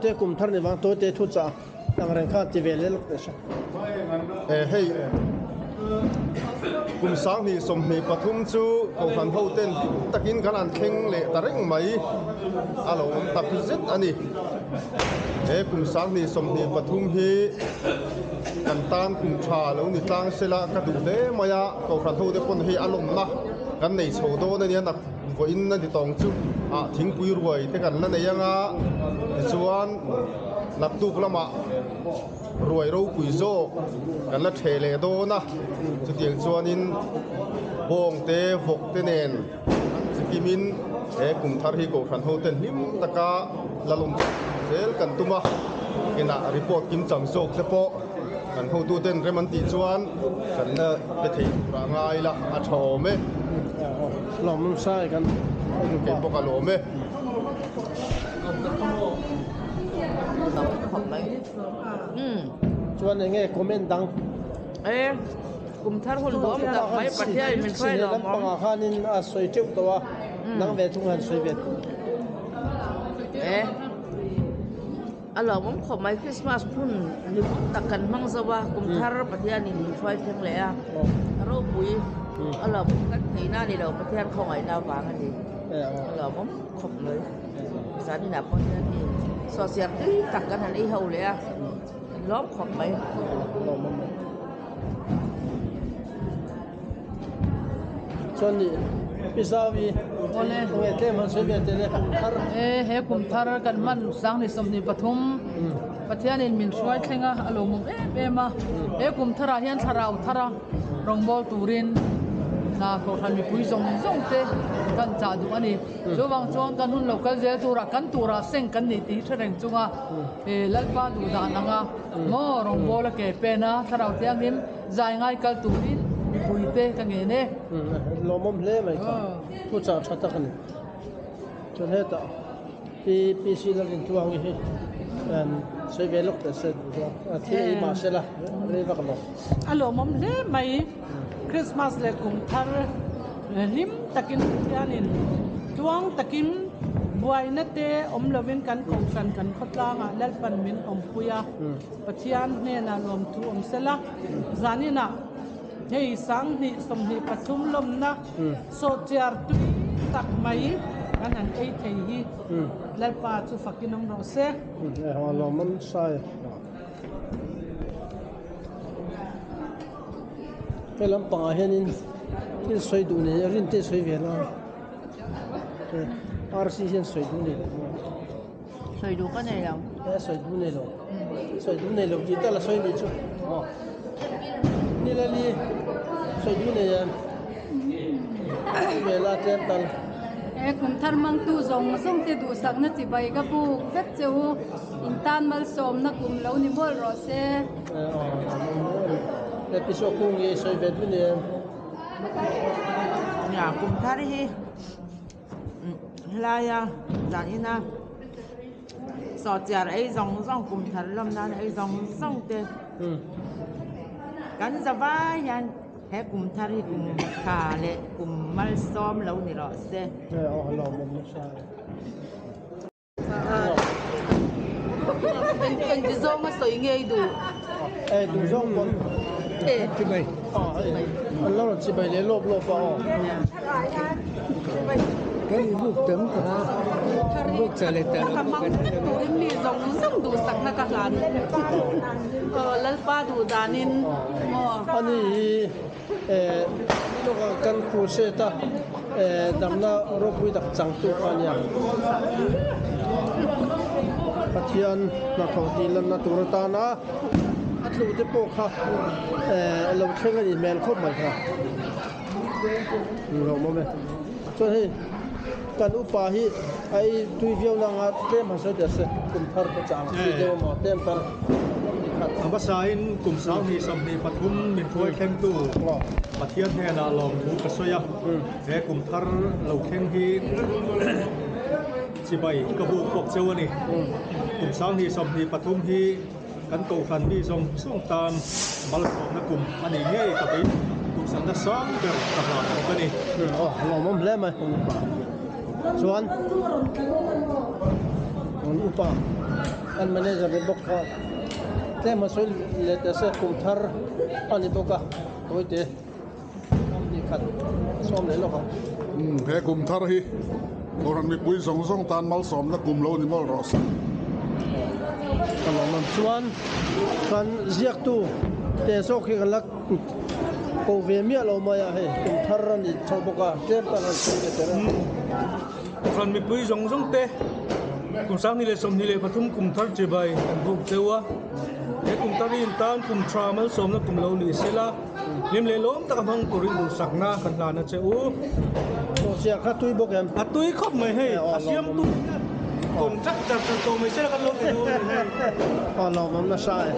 Te kum thar ni vang tawi te thu chah ang reng khan ti ve leh lawk teh se. E hei kum 2023 chu Kohhran ho ten hlim takin kan han thleng leh ta reng mai a lo awm tak zet a ni. He kum 2023 hi kan tan kum tha lo ni tlang sela ka duh hle mai a, Kohhran ho te pawn hei a lawmna kan nei chho dawn a nia. Vawiin a ni tawng chu ah thingpui ruai te kan la nei anga tichuan naktuk lamah ruai ropui zawk kan la theh leh dawn a, chutiang chuanin bawng te vawk te nen an chikimin he kum thar hi kohhran ho ten hlim taka la lawm zel kan tum a, inah report kim chang zawk te pawh kan hotu ten rem an tih chuan kan la pe thei tur ah ngai ila a tha awm e. Lawm awm sai kan kei bawk a lawm e. Chuan enge comment dang. E kum thar hun duam tak mai Pathian in min hruai lawm awm. Lampangah khanin a sawi teuh tawh a nang ve thung han sawi ve. E. A lawmawm khawp mai Christmas hun hlimawm tak kan hmang zo a, kum thar Pathianin min hruai thleng leh a, ropui a lawmawm kan theihna a ni lo Pathian khawngaihna avang a ni, a lawmawm khawp mai. Zaninah pawh hian hei sawhchiar tui tak kan han ei ho leh a, kan lawm khawp mai. Chuan nih Pi Zaui nge tlem han sawi ve teh le kum thar. E he kum thar kan hman 2023 Pathianin min hruai thleng a a lawmawm em em a he kum tharah hian thlarau thara rawngbâwl turin hna kohhran mipui zawng zawng te kan chah duh a ni. Chuvang chuan kan hun lo kal zel turah kan turah seng kan nih tih hi hre reng chunga he Lalpa duh dan anga maw rawngbâwl a ke pen a thlarau thianghlim Zai ngai kal turin mipuite ka ngen e. Lawmawm hle mai kha thu chah tha tak a ni. Chuan hetah Pi PC Lalrintluangi hi sawi ve lawk teh se thil ei mah se la rei vak lo. A lawmawm hle mai Christmas leh kum thar hlim takin Pathianin tluang takin buaina te awm lovin kan kohhran kan khawtlangah Lalpan min awmpui a. Pathian hnenah lawmthu awm sela, zaninah hei 2023 lawmna sawhchiar tui tak mai kan han ei thei hi Lalpa chu fakin awm rawh se. Lawmawm sai. He lampangah hianin thil sawi duh nei a rin te sawi ve la. RC hian sawi duh nei lo. Sawi duh ka nei lo. E sawi duh nei lo. Sawi duh nei lo tih tal a sawi nih chu. Aw. Ni la li sawi duh nei em. Ve la tlem tal. E kum thar mang tu zawng zawng te duhsakna chibai ka buk vek che u. In tan malsawmna kum lo ni mawlh rawh se. E aw. E pisaw kung nge sawi ve duh nei em. Nia kum thar hi. Helaia zan ina sawhchiar ei zawng zawng kum thar lawm nan ei zawng zawng te kan za vai hian he kum thar hi kum tha leh kum malsawm lo ni rawh se. Engti zawnga sawi ngei duh? E duh zawng pawn chibai an lo rawn chibai leh lawp lawp a aw. Kan i buk tam ka buk cha leh ta Ka mang vek turin mi zawng zawng duhsakna ka hlan Lalpa duh danin maw. Ani hi Lawkah kan crusade a damna ropui tak changtu kha a nia. Pathian hnathawh tih lanna tur atana a tlu te pawh kha lo thleng a nih hmel khawp mai kha. Lawmawm e. Chuan hei kan upa hi a ei tui viau na anga tlem han sawi teh se kum thar te chah ang chi deuh emaw tlem tal A hmasain kum 2023 min hruai thlengtu Pathian hnenah lawmthu ka sawi a, he kum thar lo thleng hi chibai ka buk bawk cheu a ni. Kum 2023 hi kan kohhran mi zawng zawng tan malsawmna kum a nih ngei ka bei duhsakna sang ber ka hlan bawk a ni. Aw lawmawm hle mai chuan upa. An manager ni bawk kha tlem a sawi leh teh se kum thar a ni bawk a tawite ram hnih khat a sawm leh lawk ang. Umm he kum thar hi Kohhran mipui zawng zawng tan malsawmna kum lo ni mawlh rawh se. Ka lawm ang chuan kan ziaktu te zawk hi kan la ko ve miah lo mai a hei kum thar a ni chho bawk a tlem tan han sawi ve tel a. Kohhran mipui zawng zawng te kum 2023 kum thar chibai kan buk cheu a, he kum thar hi intan kum tha malsawmna kum lo ni sela hlim leh lawm taka hmang turin duhsakna kan hlan a che u. Sawhchiah kha tui bawk em? A tui khawp mai hei, a siamtu hian contractor tha tawh mai sela kan lo ti dawn a ni hei. Aw lawmawm nasa e.